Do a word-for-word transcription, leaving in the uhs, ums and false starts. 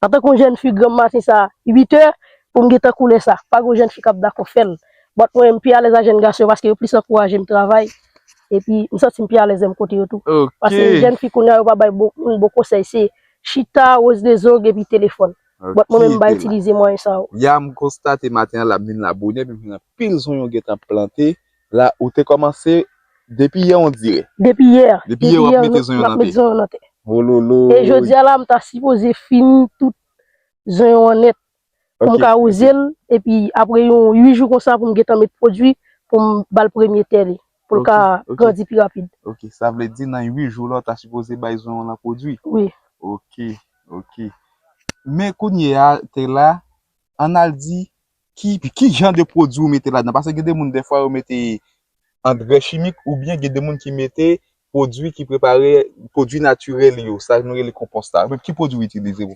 Antanke yon jèn fi granm maten sa, uit è, pou m gentan koule sa. Pa gen yon jèn fi k ap dakò fè l. But mwen, m pi alèz a jèn gason yo paske yo plis ankouraje m travay. Epi, m santi m pi alèz menm kote yo tou. Paske Ok. Jèn fi kounye a yo pa bay bon, moun bon konsèy. Se chita, woz de zong epi telefòn. But mwen menm, m pa Kite la. itilize mwayen sa yo. Ya, m konstate maten an la, m vin la bonè, epi m jwenn anpil zonyon gentan plante. La, ou te kòmanse depi yè, on dirè. Depi yè. Depi yè, w ap mete zonyon m ap nan met tè. Zonyon nan tè. Wololo. E jodi a la, m ta sipoze fini tout zonyon an nèt. Pou m Ok, ka ok. woze l, epi apre yon uit jou konsa, pou m gentan met pwodui, pou m ba l premye tè li. Pou l Ok, ka ok. Grandi pi rapid. Ok, sa vle di nan uit jou la, w ta sipoze bay zonyon lan pwodui. Wi. Ok, ok. Men kounye a, tè la, ann al di, ki, ki jan de pwodui ou mete ladan? Paske gen de moun, dèfwa, yo mete angrè chimik, oubyen gen de moun ki mete pwodui ki prepare, pwodui natirèl yo, sa nou rele konpòs la. Men ki pwodui ou itilize pou